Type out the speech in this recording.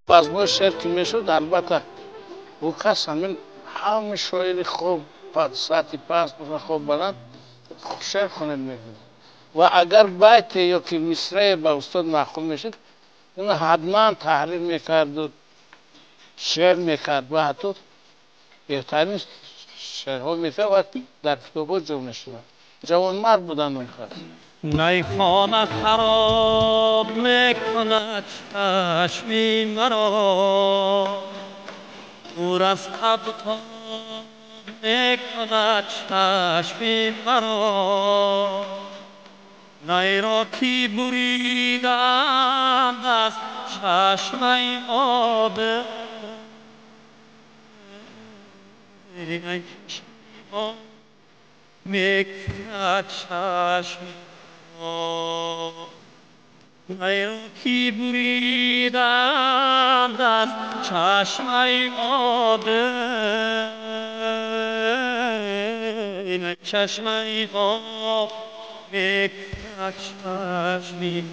Базмҳои шеър ки мешуд, албатта, ӯ кас ҳамин ҳама шоири хуб, сатҳи паст, хуб, баланд шеър хонед мекунад. Ва агар байте ё ки мисрае ба устод маъқул мешуд, ӯ ҳатман таҳрир мекарду шеър мекард ва ҳатто беҳтарин шеърҳо мекард ва дар китобҳо ҷо мешуданд. Ҷавонмард буданд он кас. Майхона хароб мекунад чашми маро, дур аз таб мекунад чашми маро. Найро ки буриданд аз чашмаи об, мекунад чашми об. Найро ки буриданд аз чашмаи об, чашмаи об мекунад чашми